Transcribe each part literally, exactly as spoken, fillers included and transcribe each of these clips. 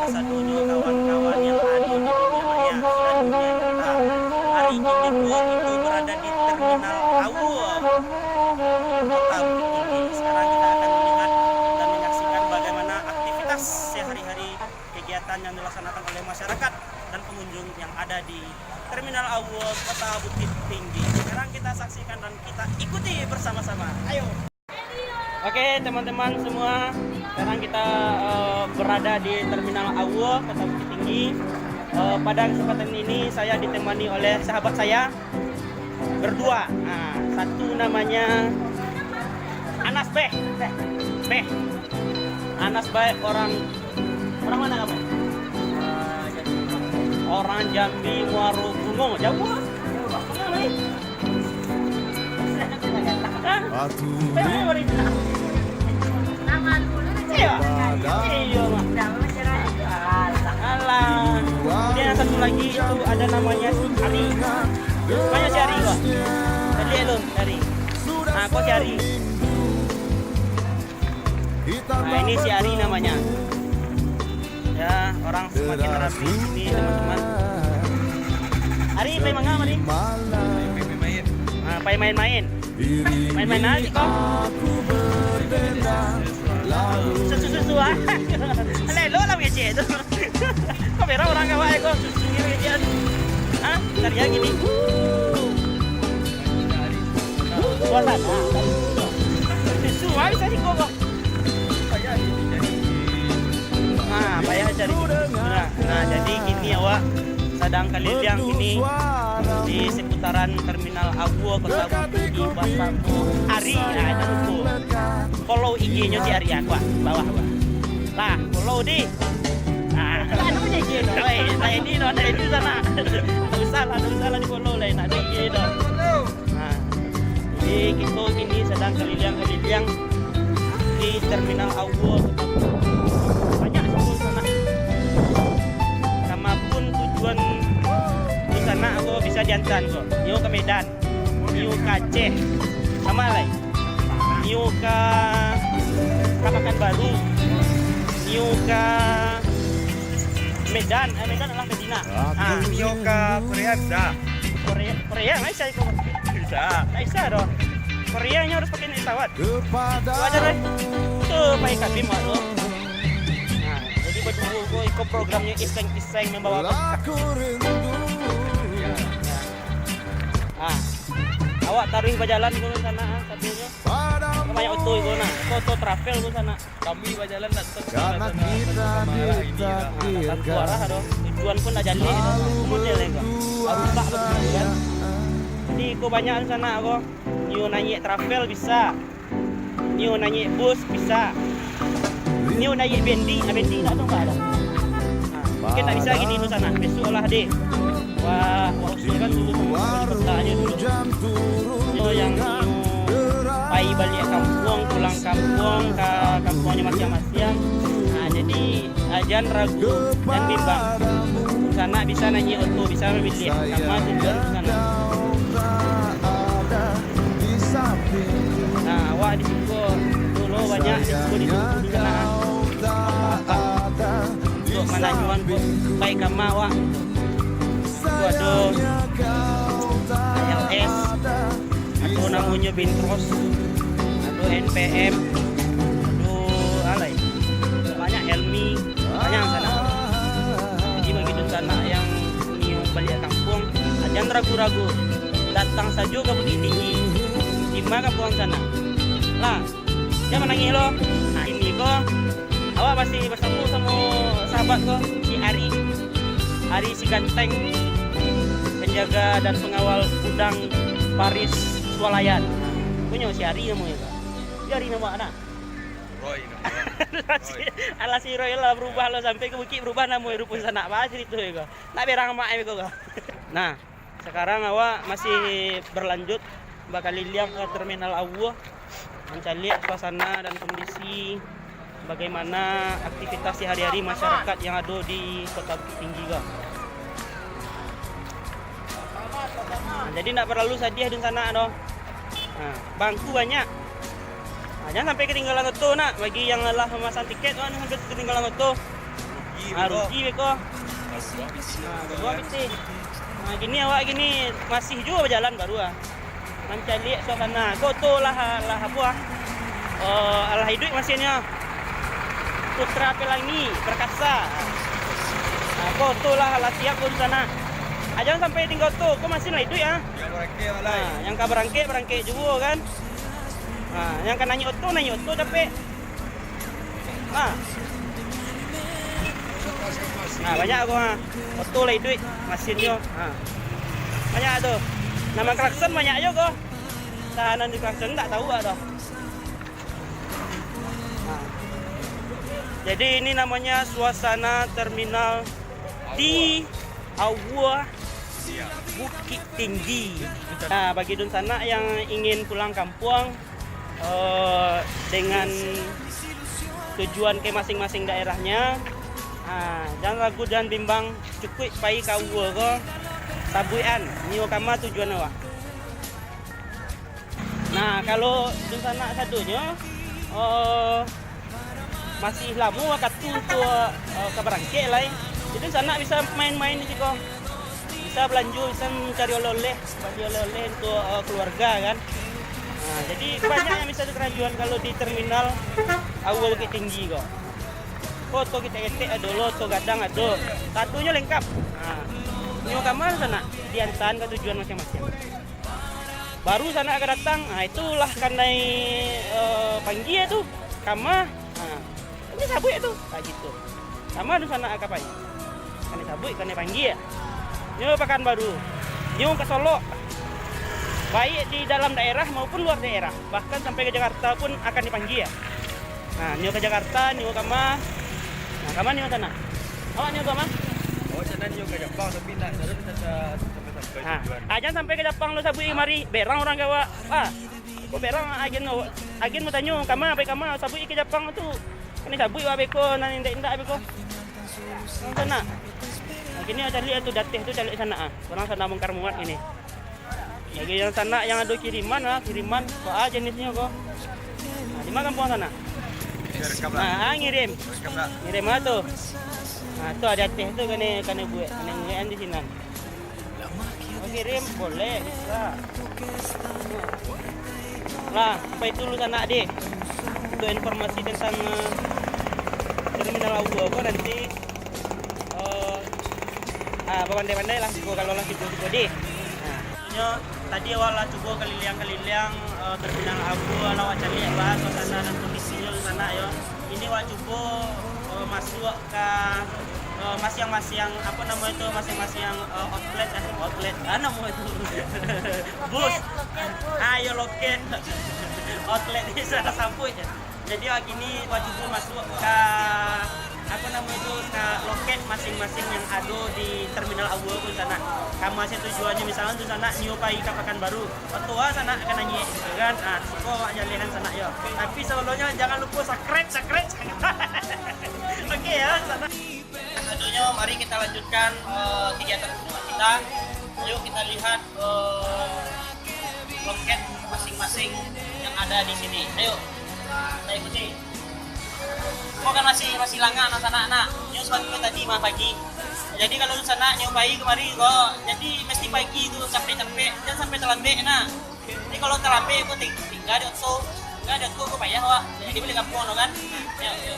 Sadonyo kawan-kawan yang ado di dunia maya dan dunia nyata. Hari kini ko kito berada di Terminal Aua, Kota Bukittinggi. Sekarang kita akan melihat dan menyaksikan bagaimana aktivitas sehari-hari, kegiatan yang dilaksanakan oleh masyarakat dan pengunjung yang ada di Terminal Aua, Kota Bukittinggi. Sekarang kita saksikan dan kita ikuti bersama-sama. Ayo. Oke, teman-teman semua, sekarang kita, eh, berada di Terminal Aua, Kota Bukittinggi. Eh, pada kesempatan ini, saya ditemani oleh sahabat saya berdua. Nah, satu namanya Anas Beh. Beh. Anas Beh orang, orang mana kamu? Orang Jambi, Muaro Bungo. Jauh ah. Jauh ah. Mana lagi? Hah? Aku Iya. Iya, Mak. Alah. Kemudian yang satu lagi itu ada namanya si Ari. Namanya si Ari, kok. Tadi lo, si Ari. Ah, kok si Ari? Nah, ini si Ari namanya. Ya, orang semakin rapi di sini, teman-teman. Ari, main manga, Ari? Main-main. Ah, pai main-main. Main-main aja kau. Susu-susu ah. Lelo lah ngecek tu. Kau berak orang kawak eh, kau susu ni ngecek tu. Hah? Cari lagi ni. Suasana. Susu ah, bisa siko kau. Nah, payah cari. Nah, nah, jadi kini awak sadang kaliliang kini di seputaran Terminal Aua, Kota Bukittinggi, basamo Ari. Nah, jangan lupa follow I G-nyo si Ari, ah, kuat, bawah, bawah. Lah, follow di. Nah, lah, anu punya I G tu. Weh, tak ini tu, ada ini sana. Tak usah lah, tak usah lah di-follow lah, nak ada I G tu. Nah, jadi kito kini sadang kaliliang-kaliliang di Terminal Aua. Banyak siko sanak. Kama pun tujuan di sanak ko bisa diantaan ko. Nio ka Medan, nio ka Aceh, samo lai. Nio ka, ka Pakanbaru, nio ka Medan, eh, Medan alah ka Cina. Ah. Nio ka Korea bisa. Korea, Korea nggak bisa itu. Bisa. Nggak bisa doh. Koreanya harus pakai naik pesawat. Itu aja deh. Itu pakai kabin, Mak, tu. Nah, jadi berdua ko iko programnya iseng-iseng membawa berkah. Ah, awak taruih bajalan dulu sana, ah, satunya. Banyak oto itu nah. Oto, oto travel tu sana. Kami bajalan nak tetap Karena sana, kita sama arah ini lah. Nah, tak tentu arah doh. Tujuan pun nak jaleh doh. Model yang kau. Baru tak betul kan. Jadi kau banyak di sana kau. Nio naiak travel bisa. Nio naiak bus bisa. Nio naiak bendi, ah, bendi tak tahu tak ada. Nah, mungkin tak bisa gini tu sana. Besok lah deh. Wah, wah usulkan dulu sama wali kotanya dulu. Itu yang nio pai baliak kampuang, pulang kampuang, ka kampuangnyo masiang-masiang. Nah, jadi, ah, jan ragu, jan bimbang. Sanak bisa naiak oto, bisa mamiliah. Sama tujuan sanak. Nah, awak di siko dulu banyak di siko di siko di sana. Untuk mananjuan baik kama awak. Itu ado L S, ado namonyo Bintros, ado N P M, ado alai. Banyak Helmi, banyak sanak. Jadi bagi dunsanak yang nio baliak kampuang, jan ragu-ragu. Datang sajo ka Bukittinggi. Di ma kampuang sanak? Lah, jan manangih lo. Nah, ini ko, awak masih basamo samo sahabat ko, si Ari. Ari si ganteng, penjaga dan pengawal gudang Paris Swalayan. Punyo si Ari namonyo ko. Si Ari namo anak? Roy namo. Alah si Roy lah, berubah lo, sampai ka bukik berubah namo, rupo sanak, bah, carito ko. Nak berang mak ko. Nah, sekarang awak masih berlanjut bakaliliang ka Terminal Aua, mancaliak suasana dan kondisi bagaimana aktivitas sehari-hari masyarakat yang ado di Kota Bukittinggi ko. Nah, jadi ndak paralu sadiah dunsanak doh. Nah, bangku banyak. Nah, jan sampai katinggalan oto nak. Bagi yang lah mamasang tiket, jan sampai katinggalan oto. Ah, rugi beko. Ah, babuah pitih. Ah, kini awak kini masih juo bajalan baru ah. Mancaliak suasana. Ko oto lah, lah apo ah? Oh, alah iduik masinnyo. Putra Pelangi, Perkasa. Ah, ko oto lah, lah siap ko di sana. Ah, jan sampai tingga oto, ko masin lah iduik ah. Yang barangkek, Walai. Ah, yang ka barangkek, barangkek juo kan. Ah, yang ka naiak oto, naiak oto capek. Ha. Ha, banyak ko, ha. Oto lah iduik, masinnyo. Ha. Banyak tu. Nan klakson banyak juo ko. Tahanan di klakson tak tahu ah tu. Ha. Jadi ini namanya suasana terminal di Aua Bukittinggi. Nah, bagi dunsanak yang ingin pulang kampuang, eh, dengan tujuan ke masing-masing daerahnya, ah, jan ragu, jan bimbang, cukuik pai ka Aua ko, sabuikan, nio kama tujuan awak. Nah, kalau dunsanak sadonyo, eh, masih lamo wakatu untuak, eh, ka barangkek lai, jadi dunsanak bisa main-main di siko. Bisa balanjo, bisa mancari oleh-oleh, bali oleh-oleh untuak, eh, kaluarga kan. Nah, jadi banyak yang bisa dikarajoan kalau di terminal Aua Bukittinggi ko. Ko oto ketek-ketek ado lo, oto gadang ado. Sadonyo lengkap. Nah, nio kama sanak, diantaan ka tujuan masing-masing. Baru sanak ka datang, ah, itulah kanai, eh, panggia tu. Kama, ah, kanai sabuik tu. Tak gitu. Kama tu sanak ka pai. Kanai sabuik, kanai panggia. Nio Pakanbaru. Nio ka Solok. Baik di dalam daerah maupun luar daerah. Bahkan sampai ka Jakarta pun akan dipanggia. Nah, nio ka Jakarta, nio kama. Nah, kama nio sanak. Awak nio kama? Awak sanak nio ka Japang, tapi nak, nak, nak, nak, sampai-sampai Ha. tujuan. Ah, jan sampai ka Japang lo sabuik kamari, berang urang ka awak. Ah. Ko berang agen awak. Agen batanyo, kama, pai kama, sabuik ka Japang tu. Kanai sabuik awak beko, nan indak-indak beko. Nan sanak. Ah, kini caliak tu, dateh tu caliak sanak ah. Urang sanak Bongkar Muat kini. Bagi yang sanak yang ado kiriman ah, kiriman, ko ah jenisnyo ko. Nah, di ma kampuang sanak? Rekam lah. Nah, ah, ngirim. Rekam lah. Ngirim ah tu. Nah, tu ado ateh tu kanai, kanai buek, kanai buekan di sinan. Mau kirim, boleh, bisa. Lah, sampai dulu sanak deh. Untuk informasi tentang, eh, terminal Aua ko nanti, eh, ah, bapandai-pandai lah, siko kalau lah tibo-tibo deh. Nah. Maksudnyo, tadi awak lah cubo kaliliang-kaliliang, eh, terminal Aua, lah awak caliak bah suasana dan kondisinyo di sanak yo. Ini awak cubo, eh, masuak ka, eh, masiang-masiang, apo namo itu, masiang-masiang, eh, outlet, eh, outlet, ah, namo itu. Bus. Loket, loket, bus. Ah, iyo, loket. Outlet di sanak sampuik. Jadi, awak kini awak cubo masuak ka, apo namo itu, ka loket masing-masing yang ado di terminal Aua tu sanak. Kama se tujuannyo, misalnyo tu sanak nio pai ka Pakanbaru. Oto ah sanak ka naiak, kan? Ah, siko awak jalehan sanak yo. Tapi sabalumnyo jangan lupo subscribe, subscribe, subscribe. Oke ya, sanak. Sadonyo, mari kita lanjutkan, eh, kegiatan pertemuan kita. Ayo kita lihat, eh, loket masing-masing yang ada di sini. Ayo, nah, kita ikuti. Ko kan masih, masih langa, nak, sanak, nak. Nyo sabab tadi mah pagi. Jadi kalau sanak nyo pai kamari ko, jadi mesti pagi tu, capek-capek, jan sampai talambek, nak. Jadi kalau talambek ko ting-, tingga di oto, tingga di oto ko payah awak. Jadi baliak kampuang tu kan. Yo, yo.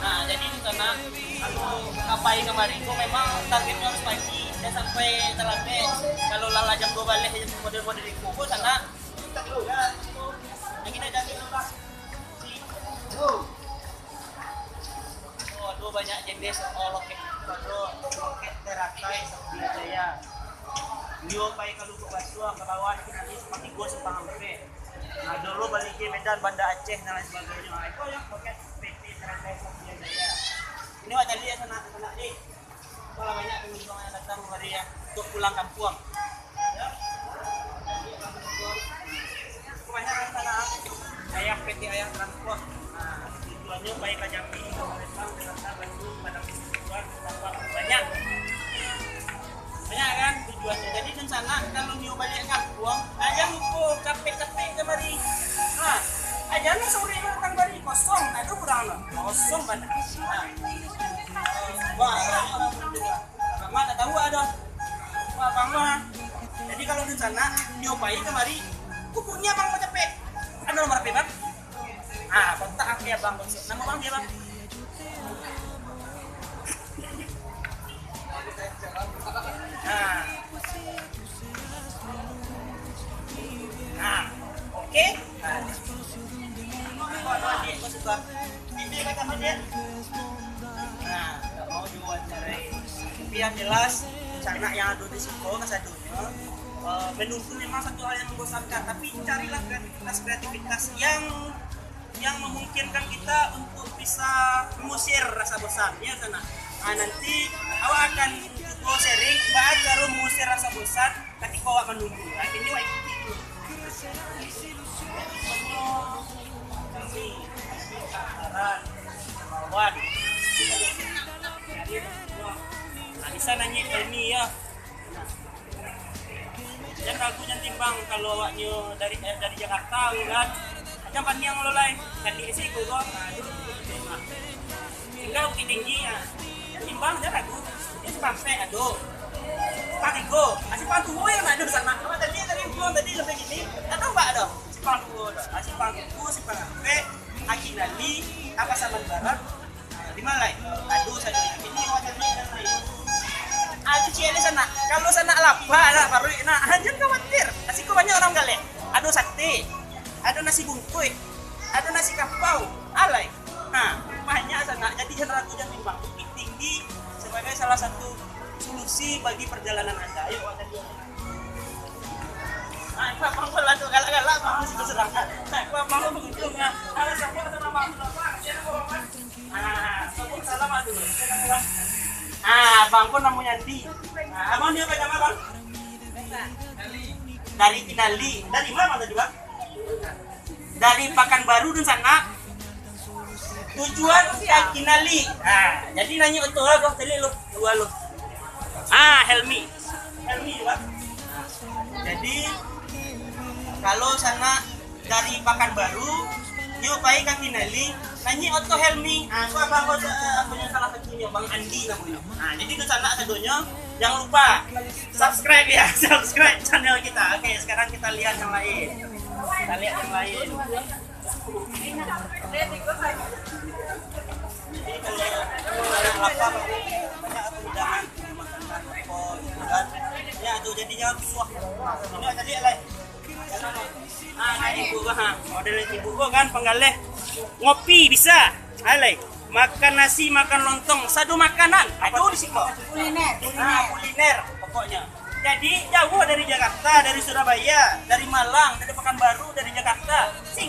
Nah, jadi tu sanak, kalau ka pai kamari ko memang targetnyo harus pagi, jan sampai talambek. Kalau lah, lah jam duo baleh, jam model-model iko ko sanak. Lagi nak jadi lah. Oh, ado banyak jenis, oh, loket. Ado loket teratai Satria Jaya. Nio pai ka Lubuak Basuang, ka bawah, kini Simpang Tigo, Simpang Ampek. Nah, dulu bali ka Medan, Banda Aceh, dan lain sebagainya. Nah, itu yang loket P T teratai Satria Jaya. Ini awak caliak sanak, sanak, deh. Malah banyak pengunjung yang datang kamari ya, untuk pulang kampuang. Kebanyakan sanak, Ayah, P T Ayah Transport. Nah, tujuannyo pai ka Jambi, ka Palembang, Jakarta, Bandung, Padang Singkawang, Batam. Banyak. Banyak kan tujuannyo. Jadi, dunsanak, kalau nio baliak kampuang, nah, jan lupo capek-capek kamari. Nah, jan lah sore lah. Kosong bana. Wah, lama tak tahu ado. Wah, bang mah. Jadi kalau dunsanak, nyo pai kamari, hubungi abang mah capek. Ado nomor H P bang? Ah, kontak H P abang. Namo bang sia bang? Nah. Nah, oke. Nah. Apo, apo, adik, kau suka? Ini kata apo, Dit? Nah, ndak mau diwawancarai. Tapi yang jelas, sanak yang ado di siko kasadonyo, eh, menunggu memang satu hal yang membosankan. Tapi carilah kreativitas-kreativitas yang yang memungkinkan kita untuk bisa mengusir rasa bosan, ya, sanak. Ah, nanti awak akan cubo sharing baa caro mengusir rasa bosan ketika awak menunggu. Nah, ini awak ikuti dulu. Nah, di sana nyi ini ya. Jan ragu, jan bimbang, kalau awaknyo dari, eh, dari Jakarta, kan. Jan paniang lo lai, tadi isi ko, ko. Nah, itu. Nah. Singgah Bukittinggi, nah. Jan bimbang, jan ragu. Jan Simpang Ampek, ado. Simpang Tigo, ah, Simpang Tuo yang ado di sana. Awak tadi, tadi bilang tadi sampai gini, tak tahu, Pak, ado. Simpang Tuo, ado. Ah, Simpang Tuo, Simpang Ampek, Akinali, Pasaman Barat, di ma lai? Aduh, sajo. Ini wajan ni, dan lain. Aduh, ciek ni sanak. Kalau sanak lapa, nak paruik, nak, jan khawatir. Asiko banyak urang galeh. Ado sate, ado nasi bungkuih, ado nasi kapau. Alai. Nah, banyak sanak. Jadi, jan ragu, jan bimbang. Bukittinggi sebagai salah satu solusi bagi perjalanan Anda. Ayo, wajan ni. Ah, itu abang pun lah tu, galak-galak, abang sudah serang. Nah, itu abang pun pengunjung, ah. Halo, siapa nama abang? Ah, salam dulu. Ah, abang pun namonyo Andi. Ah, abang di ma, Bang? Dari Kinali. Dari ma, Bang, tadi, Bang? Dari Pakanbaru, dunsanak. Tujuan ka Kinali. Ah, jadi naiak oto lah, Bang, tadi lo, dua lo. Ah, Helmi. Helmi, Bang. Jadi, kalau sanak dari Pakanbaru, nyo pai ka Kinali, naiak oto Helmi. Ah, tu abang ko, eh, punyo salah satunyo, Bang Andi namonyo. Ah, jadi tu sanak sadonyo, jangan lupa subscribe ya, subscribe channel kita. Oke, sekarang kita lihat yang lain. Kita lihat yang lain. Jadi kalau orang lapar, banyak undangan makan rokok, gitu kan. Ya, tu jadinya rusuh. Ini tadi alai. Ah, ibu ko, ha. Model ibu ko kan, panggaleh. Ngopi bisa. Alai. Makan nasi, makan lontong, sado makanan. Ado di siko. Kuliner, kuliner. Ah, kuliner pokoknya. Jadi, jauah dari Jakarta, dari Surabaya, dari Malang, dari Pakanbaru, dari Jakarta. Si